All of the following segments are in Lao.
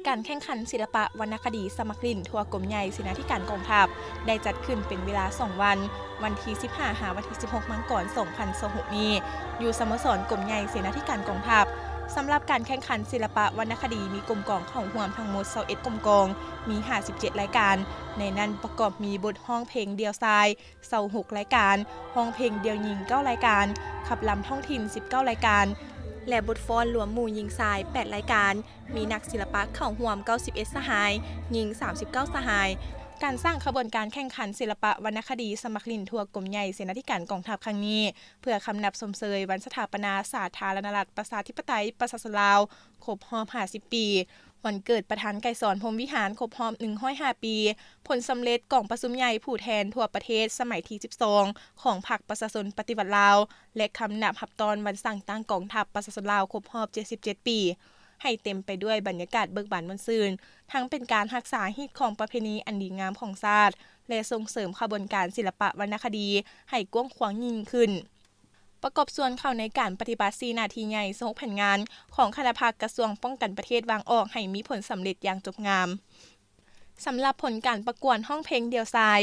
ການແຂ່ງຂັນສິລະປະວັນນະຄະດີສະໝັກຫຼິ້ນທົ່ວກົມໃຫຍ່ເສນາທິການກອງທັບ ໄດ້ຈັດຂຶ້ນເປັນເວລາສອງວັນ, ວັນທີສິບຫ້າ ຫາວັນທີສິບຫົກ ມັງກອນ ສອງພັນຊາວຫົກນີ້ ຢູ່ສະໂມສອນກົມໃຫຍ່ເສນາທິການກອງທັບ. ສຳລັບການແຂ່ງຂັນສິລະປະວັນນະຄະດີ ມີກົມກອງເຂົ້າຮ່ວມທັງໝົດຊາວເອັດກົມກອງ, ມີຫ້າສິບເຈັດລາຍການ, ໃນນັ້ນປະກອບມີບົດຮ້ອງເພງດ່ຽວຊາຍ ຊາວຫົກລາຍການ, ຮ້ອງເພງດ່ຽວຍິງເກົ້າລາຍການ, ຂັບລຳທ້ອງຖິ່ນສິບເກົ້າລາຍການ ແລະ ບົດຟ້ອນລວມໝູ່ຍິງຊາຍແປດລາຍການ, ມີນັກສິລະປະເຂົ້າຮ່ວມເກົ້າສິບເອັດສະຫາຍ, ຍິງສາມສິບເກົ້າສະຫາຍ. ການສ້າງຂະບວນການແຂ່ງຂັນສິລະປະວັນນະຄະດີສະໝັກຫຼິ້ນທົ່ວກົມໃຫຍ່ເສນາທິການກອງທັບຄັ້ງນີ້ ເພື່ອຄຳນັບຊົມເຊີຍວັນສະຖາປະນາສາທາລະນະລັດ ປະຊາທິປະໄຕ ປະຊາຊົນລາວ ຄົບຮອບຫ້າສິບປີ, ວັນເກີດປະທານໄກສອນ ພົມວິຫານ ຄົບຮອບໜຶ່ງຮ້ອຍຫ້າປີ, ຜົນສຳເລັດກອງປະຊຸມໃຫຍ່ຜູ້ແທນທົ່ວປະເທດສະໄໝທີສິບສອງ ຂອງພັກປະຊາຊົນປະຕິວັດລາວ ແລະ ຄຳນັບຮັບຕ້ອນວັນສ້າງຕັ້ງກອງທັບປະຊາຊົນລາວຄົບຮອບເຈັດສິບເຈັດປີ ໃຫ້ເຕັມໄປດ້ວຍບັນຍາກາດເບີກບານມ່ວນຊື່ນ, ທັງເປັນການຮັກສາຮີດຄອງປະເພນີອັນດີງາມຂອງຊາດ ແລະ ສົ່ງເສີມຂະບວນການສິລະປະວັນນະຄະດີໃຫ້ກວ້າງຂວາງຍິ່ງຂຶ້ນ. ປະກອບສ່ວນເຂົ້າໃນການປະຕິບັດສີ່ໜ້າທີ່ໃຫຍ່ ຊາວຫົກແຜນງານຂອງຄະນະພັກກະຊວງປ້ອງກັນປະເທດວາງອອກໃຫ້ມີຜົນສຳເລັດຢ່າງຈົບງາມ. ສຳລັບຜົນການປະກວດຮ້ອງເພງດ່ຽວຊາຍ,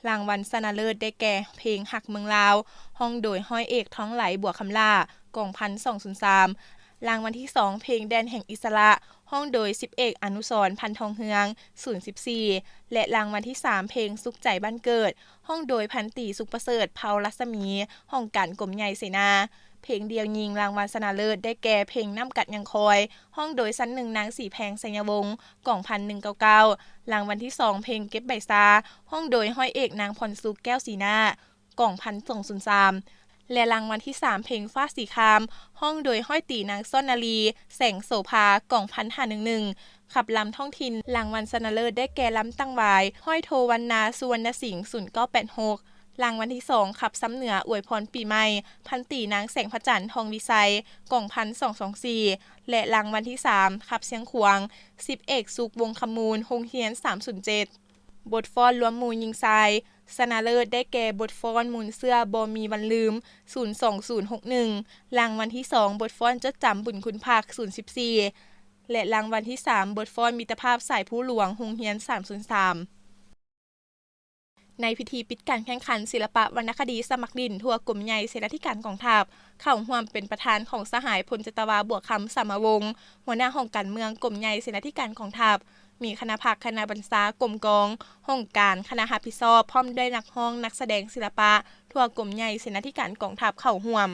ລາງວັນຊະນະເລີດໄດ້ແກ່ເພງຮັກເມືອງລາວ, ຮ້ອງໂດຍຮ້ອຍເອກ ທອງໄຫຼ ບົວຄຳຫຼ້າ, ກອງພັນສອງສູນສາມ. ລາງວັນທີສອງ ເພງແດນແຫ່ງອິດສະຫຼະ, ຮ້ອງໂດຍສິບເອກ ອະນຸສອນ ພັນທອງເຮືອງ, ສູນສິບສີ່ ແລະ ລາງວັນທີສາມ ເພງສຸກໃຈບ້ານເກີດ, ຮ້ອງໂດຍພັນຕີ ສຸກປະເສີດ ເພົາລັດສະໝີ, ຫ້ອງການກົມໃຫຍ່ເສນາ. ເພງດ່ຽວຍິງລາງວັນຊະນະເລີດໄດ້ແກ່ເພງນ້ຳກັດຍັງຄອຍ, ຮ້ອງໂດຍຊັ້ນໜຶ່ງ ນາງສີແພງ ໄຊຍະວົງ, ກອງພັນໜຶ່ງເກົ້າເກົ້າ. ລາງວັນທີສອງ ເພງເກັບໃບຊາ, ຮ້ອງໂດຍຮ້ອຍເອກ ນາງພອນສຸກ ແກ້ວສີໜ້າ, ກອງພັນສອງສູນສາມ ແລະ ລາງວັນທີສາມ ເພງຟ້າສີຄາມ, ຮ້ອງໂດຍຮ້ອຍຕີ ນາງສອນນາລີ ແສງໂສພາ, ກອງພັນຫ້າໜຶ່ງໜຶ່ງ. ຂັບລຳທ້ອງຖິ່ນ, ລາງວັນຊະນະເລີດໄດ້ແກ່ລຳຕັ້ງຫວາຍ ຮ້ອຍໂທ ວັນນາ ສຸວັນນະສິງ ສູນເກົ້າແປດຫົກ. ລາງວັນທີສອງ ຂັບຊຳເໜືອອວຍພອນປີໃໝ່, ພັນຕີ ນາງແສງພະຈັນ ທອງວິໄຊ, ກອງພັນສອງສອງສີ່ ແລະ ລາງວັນທີສາມ ຂັບຊຽງຂວາງ, ສິບເອກ ສຸກ ວົງຄຳມູນ, ໂຮງຮຽນສາມສູນເຈັດ. ບົດຟ້ອນລວມໝູ່ຍິງຊາຍ, ຊະນະເລີດໄດ້ແກ່ບົດຟ້ອນມູນເຊື້ອບໍ່ມີວັນລືມ ສູນສອງສູນຫົກໜຶ່ງ, ລາງວັນທີສອງ ບົດຟ້ອນຈົດຈຳບຸນຄຸນພັກ ສູນສິບສີ່ ແລະ ລາງວັນທີສາມ ບົດຟ້ອນມິດຕະພາບສາຍພູຫຼວງ ໂຮງຮຽນສາມສູນສາມ. ໃນພິທີປິດການແຂ່ງຂັນສິລະປະວັນນະຄະດີສະໝັກຫຼິ້ນທົ່ວກົມໃຫຍ່ເສນາທິການກອງທັບ, ເຂົ້າຮ່ວມເປັນປະທານຂອງສະຫາຍ ພົນຈັດຕະວາ ບົວຄຳ ສາມະວົງ, ຫົວໜ້າຫ້ອງການເມືອງກົມໃຫຍ່ເສນາທິການກອງທັບ, ມີຄະນະພັກ, ຄະນະບັນຊາ, ກົມກອງ, ຫ້ອງການ, ຄະນະຮັບຜິດຊອບ ພ້ອມດ້ວຍນັກຮ້ອງ, ນັກສະແດງສິລະປະທົ່ວກົມໃຫຍ່ເສນາທິການກອງທັບເຂົ້າຮ່ວມ.